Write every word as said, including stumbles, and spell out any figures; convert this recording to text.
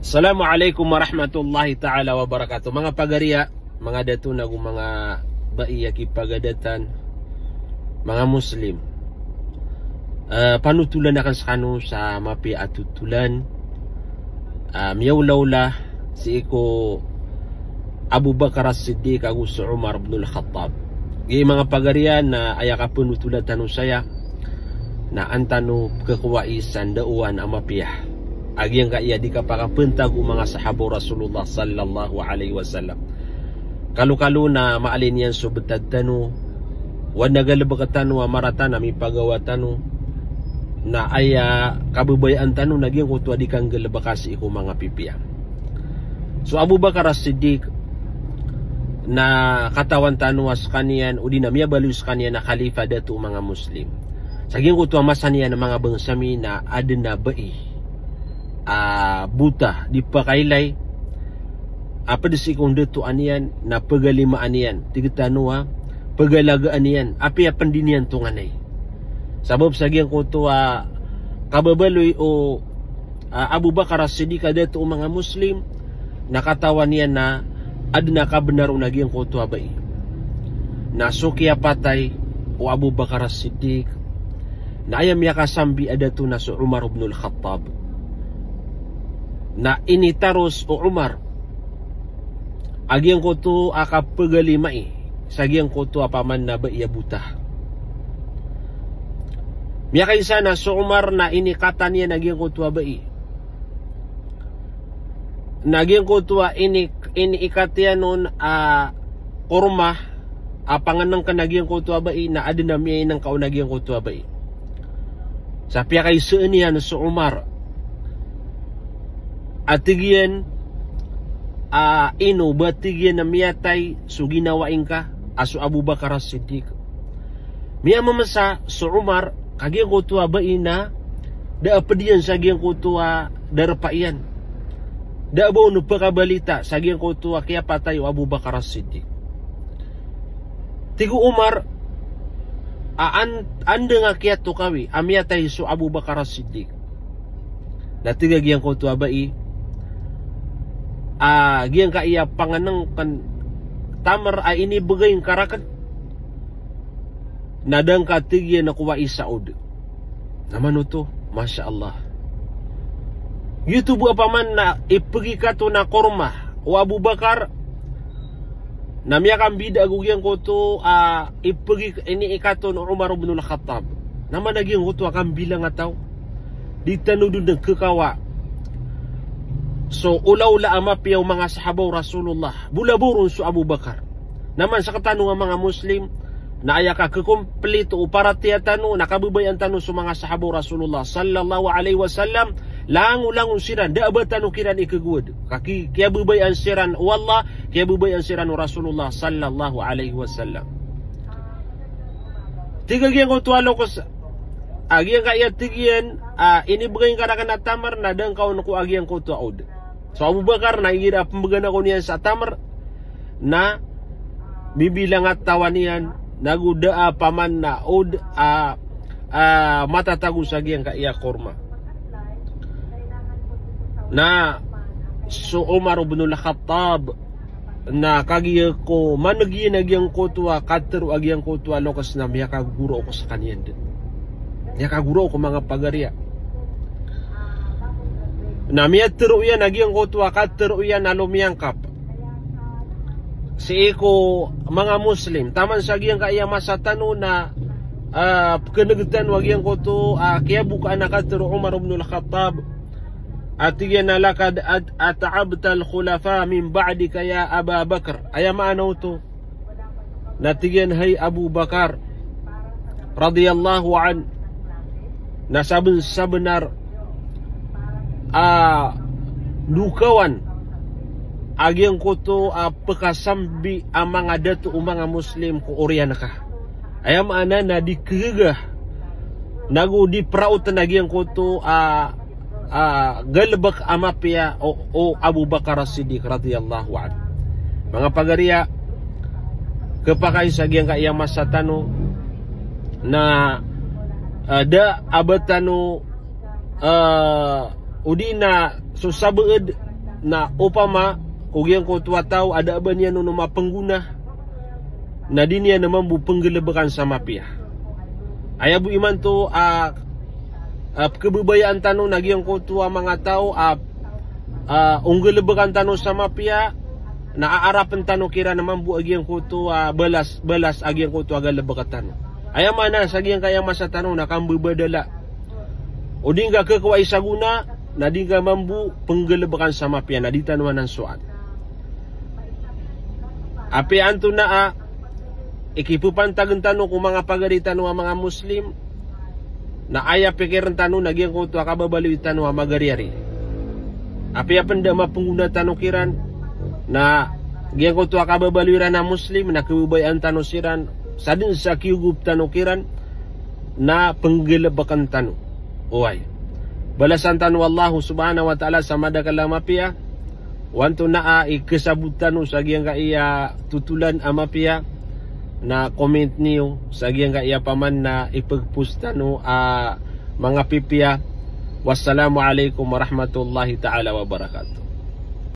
Assalamu alaikum warahmatullahi ta'ala wabarakatuh. Manga pagariya, manga dato nago manga bai a kipagadatan, manga Muslim. Eh, panotolan akn skano sa mapiya a totolan. Ah, miyaolaola sii ko Abu Bakar As-Siddiq ago so Umar ibn al-Khattab. Giya manga pagariya na aya kapanotolan tano saya na an tano pkhakowai sa ndaowan a mapiya a giyangkaya di kapakapantag o manga sahaba o Rasulullah sallallahu alaihi wasallam. Kalokalo na maalin iyan so btad tano, o adn a galbk tano a marata na mipagawa tano, na aya kababayaan tano na giyangkoto a di kanggalbka sii ko manga pipiya. So Abu Bakar As-Siddiq, na katawan tano a skaniyan, odi na miyabaloy skaniyan a khalifa dato o manga Muslim. Sa giyangkoto a masa niyan a manga bangsa mi na adn a bai a bota, di pakailay, a pd sii ko ndatoan iyan, na pagalimaan iyan, tig tano a pagalagaan iyan, apiya pn di niyan tonganay. Sabap sa giyangkoto a kababaloy o, ah, Abu Bakar As-Siddiq a dato o manga Muslim, na katawan iyan na adn a kabnar on a giyangkoto a bai. Na so kiyapatay o Abu Bakar As-Siddiq, na aya miyakasambi a dato na so Umar ibn al-Khattab. Na initaros o Umar a giyangkoto a kapagalimai sa giyangkoto a paman na bai a bota. Miyakaisa na so Umar na inikatan iyan a giyangkoto a bai. Na giyangkoto a ini, iniikat iyan on a korma a pangnngkn a giyangkoto a bai, na adn a miyainngka on a giyangkoto a bai. Sa piyakaisaan iyan so Umar a tig iyan a ino ba tig iyan a miyatay so ginawai ngka a so Abu Bakar As-Siddiq. Miyamamasa so Umar ka giyangkoto a bai na da a pd iyan sa giyangkoto a darpa iyan. Da a ba on pkabalita sa giyangkoto a kiyapatay o Abu Bakar As-Siddiq. Tig o Umar a an-, anda nga kiyato kawi a miyatay so Abu Bakar As-Siddiq. Na tig a giyangkoto a bai a giyangkaya pangnngkn tamr a inibgay ngka rakn, na da ngka tig iyan a kowai sa od. Na mano oto, masha Allah. Giyoto bo a paman na ipgikat on a korma o Abu Bakar, na miyakambida ago giyangkoto a ipgi-, iniikat on o Umar ibn al-Khattab. Na mana giyangkoto a kambilang a taw. Di tano dn kekawa so olaola a mapiya o manga sahaba o Rasulullah. Bo labaw ron so Abu Bakar. Na man sktano a manga Muslim, na aya kakekomplito o paratiyaya tano, na kababayaan tano so manga sahaba o Rasulullah sallallahu alaihi wasallam, langolangon siran, da a ba tano kiran ikagowad. Ka ki-, kiyababayaan siran o Allah, kiyababayaan siran o Rasulullah sallallahu alaihi wasallam. Tig a giyangkoto a lokes, a giyangkaya tig iyan a inibgay ngka rakn a tamr, na da ngka on ko a giyangkoto a od. So Abu Bakar na igira a pmbgan ako niyan sa tamr, na bibilang a tawan iyan, nago da a paman na od a, a matatago sa giyangkaya korma. Na so Umar ibn al-Khattab, na kagiya ko maneg iyan a giyangkoto a katharo a giyangkoto a lokes na miyakagorao ko skaniyan dn. Miyakagorao ko manga pagariya. Na miyatero iyan a giyangkoto a katharo iyan a lomiyangkap sii ko manga Muslim. Taman sa giyangkaya masa tano na, ah, pkhaneg tano a giyangkoto a kiyabokaan a katharo o Umar ibn al-Khattab. A tig iyan a laqad at-, at'abtal khulafa min ba'dika ya Aba Bakr. Aya maana oto na tig iyan, hay Abu Bakar radiyallahu anhu, na sabn-, sabnar a lokawan a giyangkoto a pkasambi a manga dato o manga Muslim ko oriyan ka. Aya maana na di kagaga nago di praot na giyangkoto a, a galbk a mapiya o, o Abu Bakar As-Siddiq radiyallahu anhu. Manga pagariya, khapakay sa giyangkaya masa tano na, ah, da a ba tano, ah, odi na so sabaad Na opama ko giyangkoto a taw a da a ba niyan on mapenggona, na di niyan mambo penggelebeken sa mapiya. Aya bo imanto a, a, pekebebayaan tano na giyangkoto a manga taw a, a, onggelebekan tano sa mapiya, na aarapen tano kiran mambo a giyangkoto a balas, balas a giyangkoto a galebeken tano. Aya maana sa giyangkaya masa tano na kambebadala. O di ngka kekowai sa gona, na di ngka mambo penggelebekan sa mapiya, na di tano anan soat. Apiya antonaa i kipepantagen tano ko manga pagari tano a manga Muslim, na aya pikiren tano na giyangkoto a kababaloy tano a magariyari. Apiya pen da mapenggona tano kiran, na giyangkoto a kababaloy iran a Muslim, na kebebayaan tano siran, sa den sa kiyogop tano kiran, na penggelebeken tano. Oway. Balasan tano o Allah subhanahu wa ta'ala sa madakel a mapiya. O antonaa i kesabot tano sa giyangkaya totolan a mapiya, na comment niyo sa giyangkaya paman na ipegpost tano a manga pipiya. Wassalamu alaikum warahmatullahi ta'ala wabarakatuh.